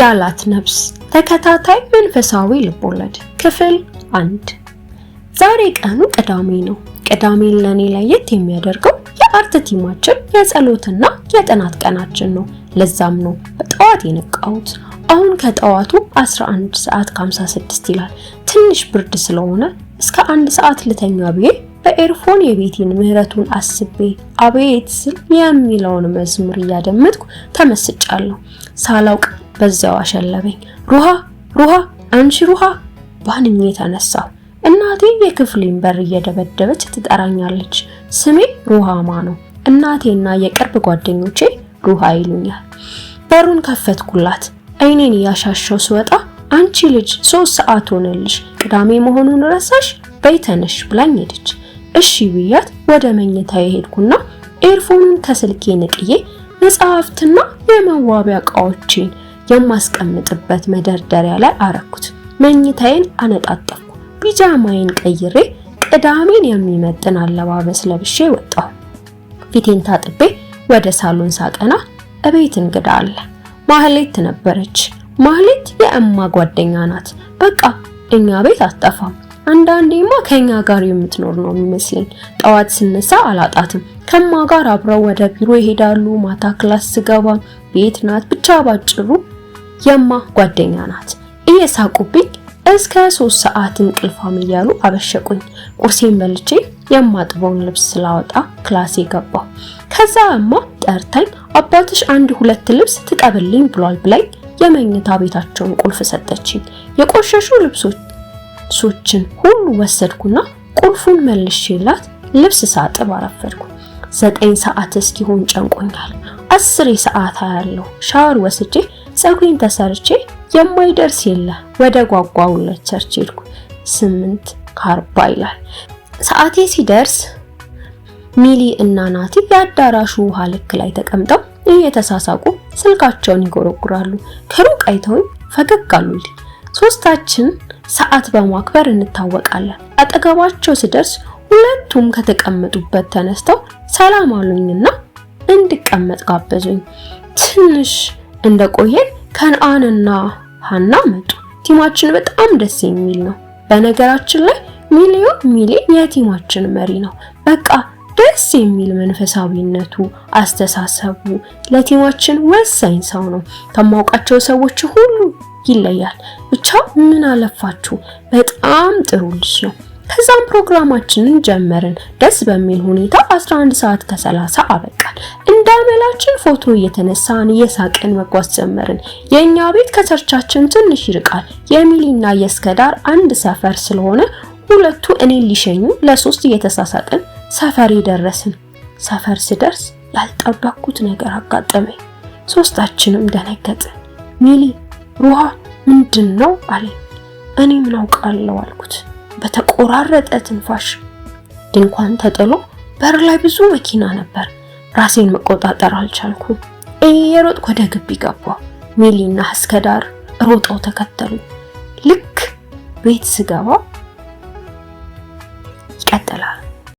ያላት ነፍስ ተከታታይ መንፈሳዊ ልቦለድ ክፍል 1። ዛሬ ቀኑ ቅዳሜ ነው። ቅዳሜን ለኔ ለየት የሚያደርገው የ art team ኣችን የጸሎትና የጥናት ቀናችን ነው። ለዛም ነው በጠዋት የነቃሁት። አሁን ከጠዋቱ 11 ሰዓት ከ56 ይላል። ትንሽ ብርድ ስለሆነ እስከ 1 ሰዓት ልተኛ ብዬ በ earphone የቤቴን ምህረቱን አስቤ አቤት ስል የሚለውን መዝሙር እያደመጥኩ ተመስጫለሁ። ሳላውቅ በዛው አሸለበኝ። ሩሃ ሩሃ፣ አንቺ ሩሃ! ባንኜ ተነሳሁ። እናቴ የክፍሌን በር እየደበደበች ትጠራኛለች። ስሜ ሩሃማ ነው። እናቴና የቅርብ ጓደኞቼ ሩሃ ይሉኛል። በሩን ከፈትኩላት። አይኔን እያሻሸው ስወጣ "አንቺ ልጅ፣ 3 ሰዓት ሆነልሽ፣ ቅዳሜ መሆኑን ረሳሽ? በይ ተነሽ" ብላኝ ሄደች። እሺ ብያት ወደ መኝታ የሄድኩና earphone ኑን ከስልኬ ነቅዬ መጽሐፍትና የመዋቢያ እቃዎቼን የማስቀምጥበት መደርደሪያ ላይ አረኩት። መኝታዬን አነጣጠፍኩ። ቢጃማዬን ቀይሬ ቅዳሜን የሚመጥን አለባበስ ለብሼ ወጣሁ። ፊቴን ታጥቤ ወደ ሳሎን ሳቀና እቤት እንግዳ አለ። ማህሌት ነበረች። ማህሌት የእማ ጓደኛ ናት። በቃ እኛ ቤት አትጠፋም። አንዳንዴማ ከኛ ጋር የምትኖር ነው የሚመስለኝ። ጠዋት ስነሳ አላጣትም። ከማ ጋር አብረው ወደ ቢሮ ይሄዳሉ። ማታ class ስገባ ቤት ናት። ብቻ ባጭሩ የማ ጓደኛ ናት። እየሳቁብኝ እስከ 3 ሰዓት እንቅልፋም እያሉ አበሸቁኝ። ቁርሴን በልቼ የማጥበውን ልብስ ስላወጣ class ኤ ገባሁ። ከዛ እማ ጠርታኝ "አባትሽ አንድ ሁለት ልብስ ትጠብልኝ ብሏል" ብላኝ የመኝታ ቤታቸውን ቁልፍ ሰጠችኝ። የቆሸሹ ልብሶችን ሁሉ ወሰድኩና ቁልፉን መልሼላት ልብስ ሳጥብ አረፈድኩ። 9 ሰዓት እስኪሆን ጨንቆኛል። 10 ሰዓት አያለሁ። ሻወር ወስጄ ፀጉሬን ተሰርቼ የማይደርስ የለ ወደ ጓጓውለት church ሄድኩ። 8:40 ይላል። ሰዓቴ ሲደርስ ሚሊ እና ናቲ የአዳራሹ ውሃ ልክ ላይ ተቀምጠው እየተሳሳቁ ስልካቸውን ይጎረጉራሉ። ከሩቅ አይተውኝ ፈገግ አሉልኝ። ሶስታችን ሰዓት በማክበር እንታወቃለን። አጠገባቸው ስደርስ ሁለቱም ከተቀመጡበት ተነስተው ሰላም አሉኝና እንድቀመጥ ጋበዙኝ። ትንሽ እንደቆየን ከነአንና ሀና መጡ። Team ኣችን በጣም ደስ የሚል ነው። በነገራችን ላይ ሚሊዮን ሚሊ የ team ኣችን መሪ ነው። በቃ ደስ የሚል መንፈሳዊነቱ፣ አስተሳሰቡ ለ team ኣችን ወሳኝ ሰው ነው። ከማውቃቸው ሰዎች ሁሉ ይለያል። ብቻ ምን አለፋችሁ በጣም ጥሩ ልጅ ነው። ከዛም ፕሮግራማችንን ጀመርን። ደስ በሚል ሁኔታ 11 ሰዓት ከ30 አበቃን። እንዳመላችን ፎቶ እየተነሳን እየሳቅን መጓዝ ጀመርን። የኛ ቤት ከ church ኣችን ትንሽ ይርቃል። የሚሊና የእስከዳር አንድ ሰፈር ስለሆነ ሁለቱ እኔን ሊሸኙ ለሶስት እየተሳሳቅን ሰፈር ደረስን። ሰፈር ስደርስ ያልጠበቅኩት ነገር አጋጠመኝ። ሶስታችንም ደነገጥን። ሚሊ "ሩሃ፣ ምንድን ነው?" አለኝ። "እኔ ምን አውቃለሁ?" አልኩት በተቆራረጠ ትንፋሽ። ድንኳን ተጥሎ በር ላይ ብዙ መኪና ነበር። ራሴን መቆጣጠር አልቻልኩም። እየሮጥኩ ወደ ግቢ ገባሁ። ሚሊና እስከዳር ሮጠው ተከተሉ። ልክ ቤት ስገባ ይቀጥላል።